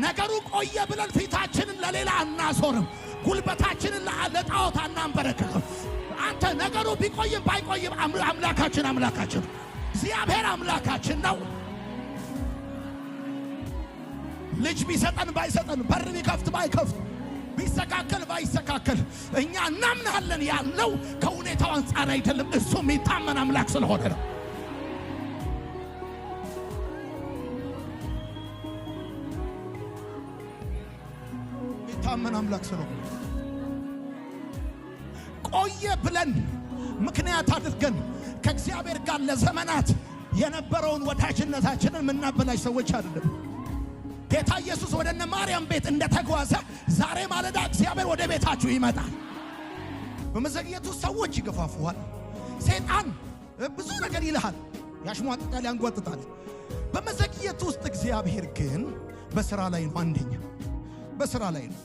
ነገሩ ቆየ ብለን ፊታችንን ለሌላ አናዞርም። ጉልበታችንን ለጣዖት አናንበረክክም። አንተ ነገሩ ቢቆይም ባይቆይም አምላካችን አምላካችን እግዚአብሔር አምላካችን ነው። ልጅ ቢሰጠን ባይሰጠን፣ በር ቢከፍት ባይከፍት፣ ቢስተካከል ባይስተካከል እኛ እናምናለን ያልነው ከሁኔታው አንጻር አይደለም። እሱ የሚታመን አምላክ ስለሆነ ነው። የሚታመን አምላክ ስለሆነ ቆየ ብለን ምክንያት አድርገን ከእግዚአብሔር ጋር ለዘመናት የነበረውን ወዳጅነታችንን የምናበላሽ ሰዎች አይደለም። ጌታ ኢየሱስ ወደ እነ ማርያም ቤት እንደተጓዘ ዛሬ ማለዳ እግዚአብሔር ወደ ቤታችሁ ይመጣል። በመዘግየቱ ሰዎች ይገፋፉሃል። ሰይጣን ብዙ ነገር ይልሃል፣ ያሽሟጥጣል፣ ያንጓጥጣል። በመዘግየቱ ውስጥ እግዚአብሔር ግን በስራ ላይ ነው። አንደኛ በስራ ላይ ነው።